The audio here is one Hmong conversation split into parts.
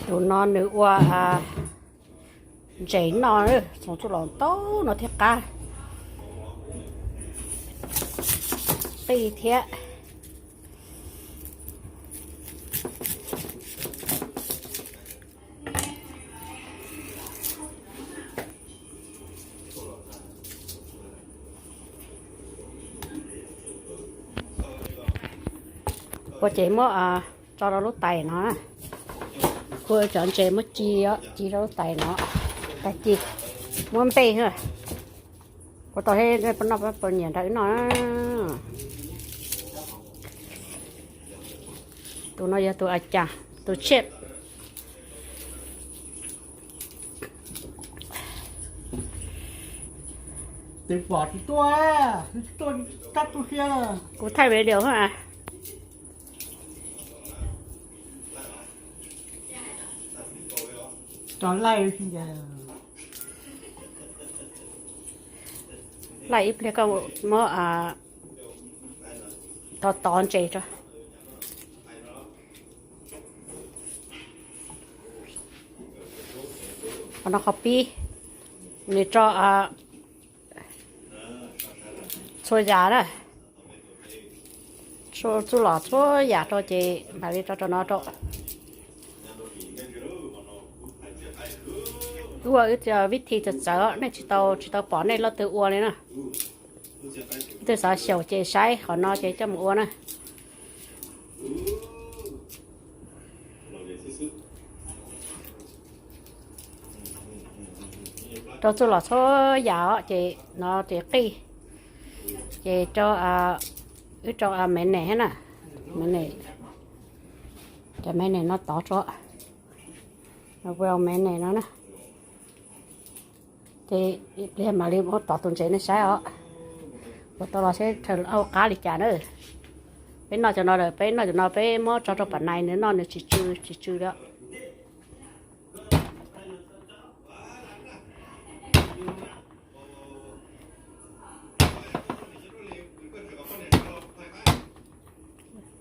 Tus no nws ua ntses noj, txhoov txuj lom ntau no thiaj qab, qij thiab. Ua ces muab tso rau lub tais no, ua cov ntses muab ci, ci rau lub tais no, tais ci, muab npej. Ua tau thiab, noj puas nyiam nrog wb noj. Tus no yog tus a cas, tus tshiab. Kuv thaij video. Laij ib pliag koj muab tov tov ntses tso. Qhov no qhov pib, nws tso txhua yam na, txhua txuj lom txhua yam rau ces mam li tso rau no rau. Wb ua wb vib thi txawv txawv, nej tsis tau tsis tau pom nej leej twg ua li na. Leej twg xav xyaum ces saib qhov no ces coj mus ua na. Rau txuj lom txhua yam os, ces no ces qij, ces rau, wb rau me nes thiab na, me nes, cov me nes no tov tso, me nes no na. Ces ib pliag mam li muab tov tus ntses nej saib os. Ua tau los seb rhawv qab li cas na. Peb noj cov no lawm, peb noj cov no peb muab tso rau pam nais nws noj nws tsis tsw tsis tsw li.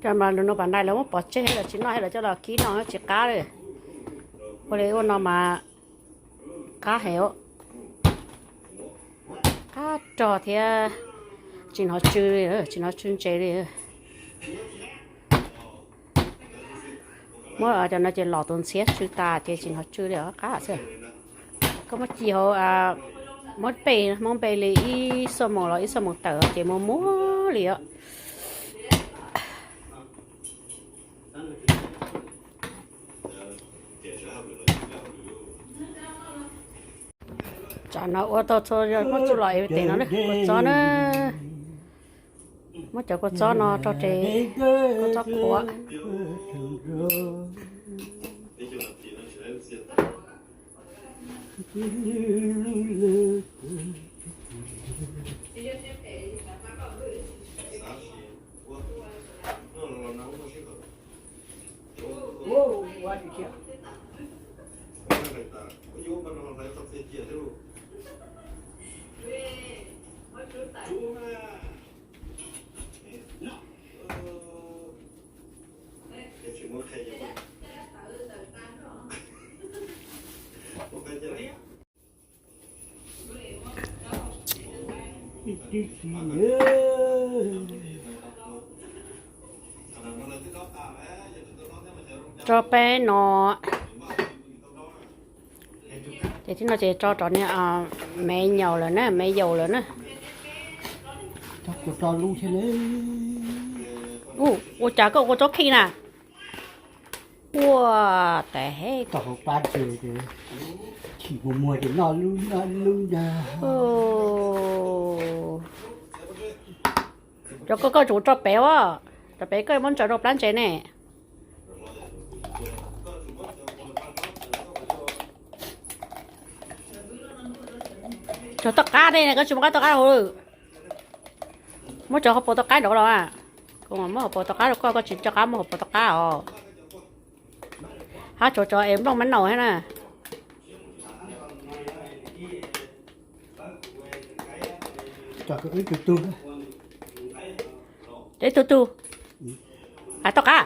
Cov mas lus no pam nais lawv muab pov tseg lawv tsis noj, lawv coj los kib noj tsis qab li. Ua li ua no mas qab heev, qab rog thiab tsis hnov tsw li, tsis hnov tsw ntses li. Muab cov no ces los tus ntxhiab tsw tas ces tsis hnov tsw li os, qab xwb. Koj muab ci hauv, muab npej, muab npej li ib xuab moos los ib xuab moos tawm ces muag muag li os. Tsam no ua tau txhua yam, muab txuj lom es tes no na, kua txob na. Muab cov kua txob no rau tes, kua txob qhuav. Tso peb no, ces tib no ces tso rau niag me nyaum lawm na, me yaum lawm na. Ua cas koj ua tsob khij na? Ua, tes heb. Tau hauv pab ces chim mus muag ces noj lub noj lub ntag. Cov koj, koj tsum tso pem as, tso pem koj muab ntsaws rau plab ntses ne. Cov toj qab ne, koj tsis muab koj toj qab hauv. Muab cov hauv paus toj qab nraud los. Kuv muab hauv paus toj qab rau koj, koj tsis nco qab muab hauv paus toj qab os. Hab tshuav cov es nplooj mab naus thiab na. Cov ib tug tug, hais toj qab.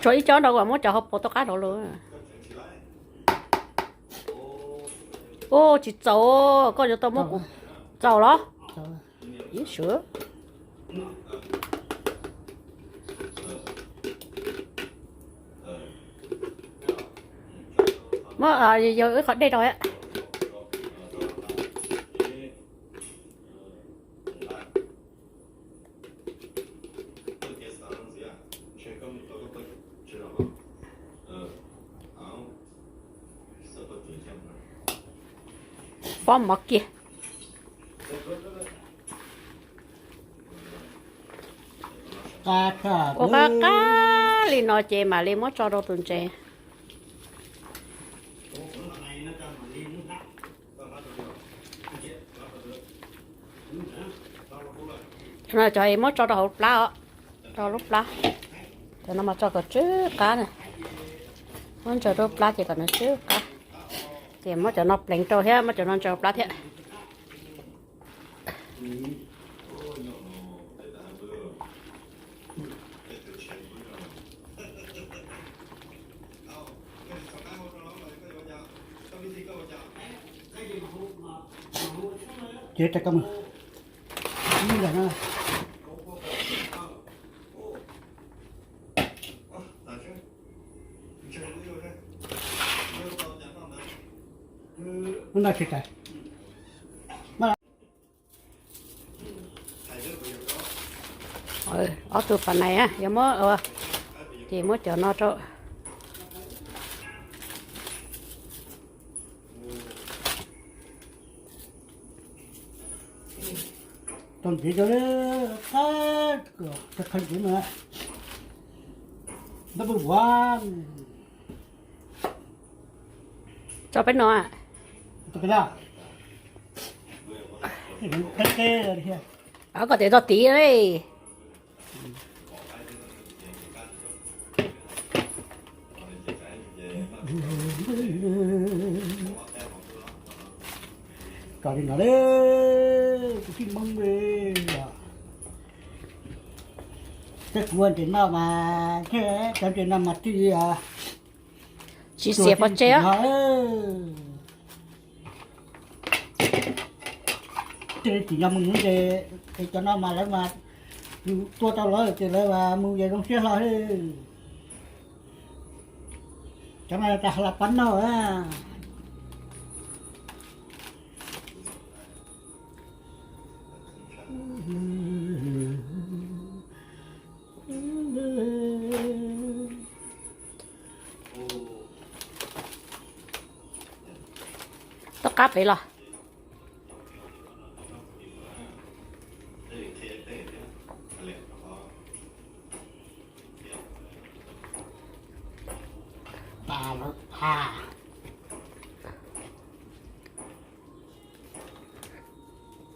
Tshuav ib co nrog kuv muab cov hauv paus toj qab rau lawm. Ua tsis txaus, koj yuav tau muab kuv txaus los? Ib sua. Muab, yog wb qhov dej rau. Pob mov kiag. Ua qab qab li no ces mam li muab tso rau tus ntses. No cov muab tso rau hauv plab os, rau lub plab. Cov no mas tso kom tsw qab na. Muab ntsaws rau plab ces kom nws tsw qab. Ces muab cov no pleev rau thiab muab cov no ntsaws rau plab thiab. Ces rau koj mus. Ib yam no. Lub no tsis rais. Ob tug pas nais yuav muab, ces muab cov no rau. Tau ntxiv rau qab, qhov ntxiv no, ntab pw vuav. Tso peb no. Tso peb no. Koj tias tso tid li. Kom li no, kuv tij Hmoob li. Tej kuv ua ntses noj mas, cov ntses no mas tij li tsis xiam pov tseg. Tij li tsim nyog mus nuv ntses, es cov no mas lawv mas tua tau lawv ces lawv mus ces zoo siab hlo. Cov no tas hla pab noj. Toj qab pem los.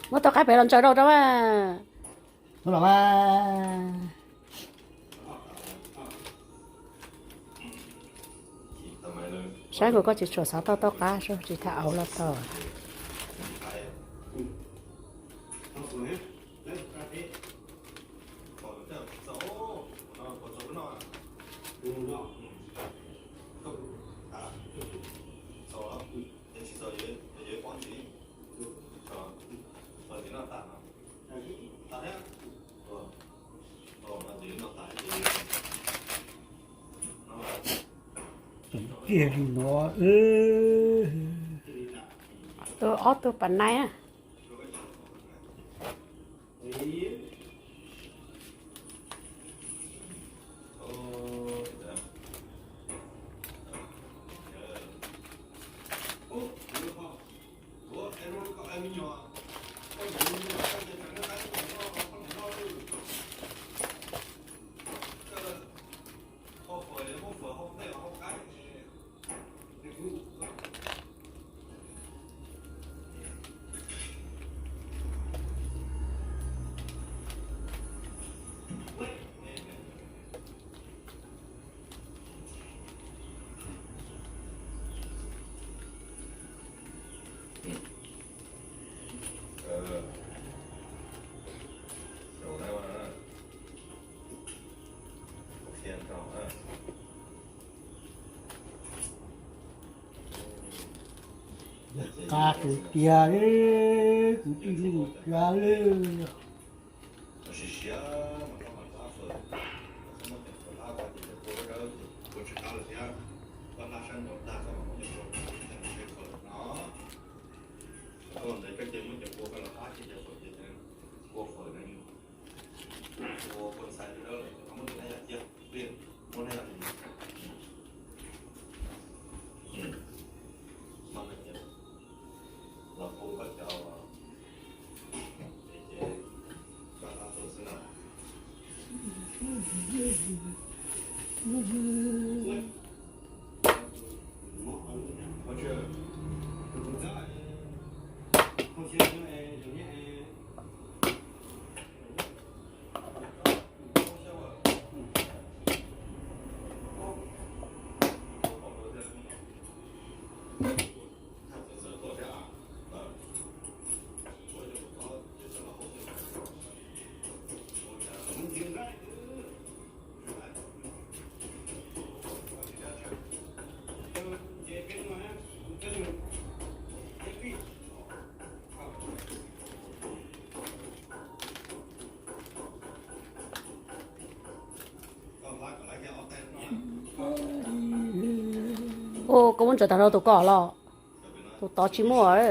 Muab toj qab pem los ntsaws rau rau. Saib kuv koj tsis tshua xav tau toj qab, tsis tham auv los tau. Tseem ciaj li no. Tus ob tug pas nais. Qab tus tiag li, kwv tij neej tsa li. Ua koj muab ntsaws tag nrho tus koj los, tus tod tsis muaj.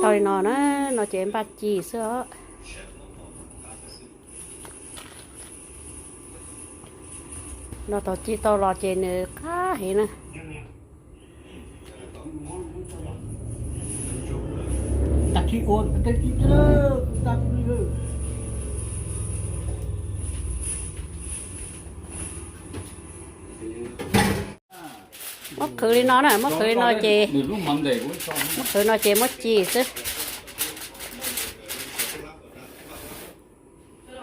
Tau li no na, no ces npaj ci xwb os. No thaum ci tau los ces nws qab heev na. Muab qhwv li no na, muab qhwv li no ces, muab qhwv no ces muab ci xwb.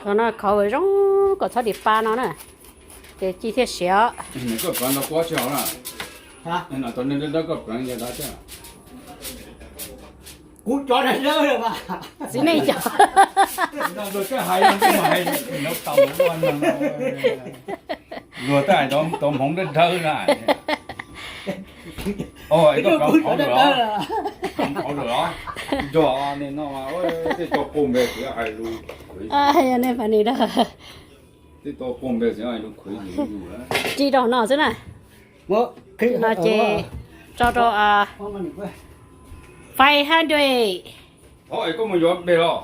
Qhov no khov zoo kom txhob dim pa no na, ces ci thiaj siav. Koj pleev rau kuv tsis hauv na. Koj pleev, kuv cov dawb dawb mas. Txiv neej cov. Luag twb hais tau hmoov dawb dawb na. Koj pleev hauv lawm os. Hauv lawm os. Nrog nej no tej tau quas npe txiv hais lus. Yog nej fais ni da. Tej tau quas npe txiv hais lus khuv yus yus. Ci rau no xwb na. No ces tso rau five hundred. Koj mus yuav npe los.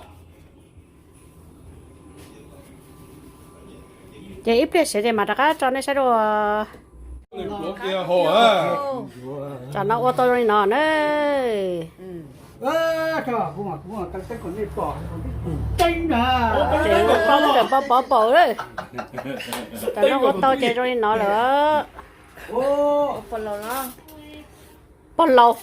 Ces ib pliag siav ces mam rov qab tso nej saib dua. Tsam no ua tau zoo li no na. Ces ua tau pov pov pom lawm. Tsam no ua tau ces zoo li no lawm. Pog laus.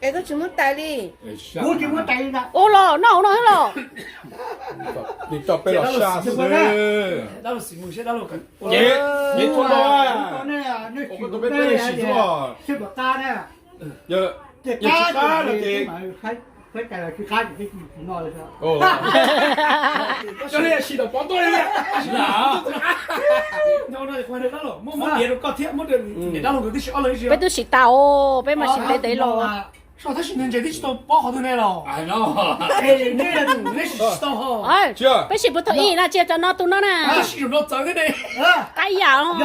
Es koj tsis muab tais li. Ua los noj no xwb los. Ces peb los sab xwb. Ces tus no, ua koj tus peb peb sim xwb. Yog tsis qab no ces, coj nej sim tom pov tuaj li. Muab diav rau koj thiab muab rau niam dab laug nkawd tib si ob leeg ib si. Peb twb sim tas os, peb mas sim ntev ntev los. Tab sis nws ntses twb tsis tau paub qhov twg ne los. Peb sim puv thaum ib na, tsis yog cov no tus no na. Tab sis zaum no txawv thiab ne. Qab yam os.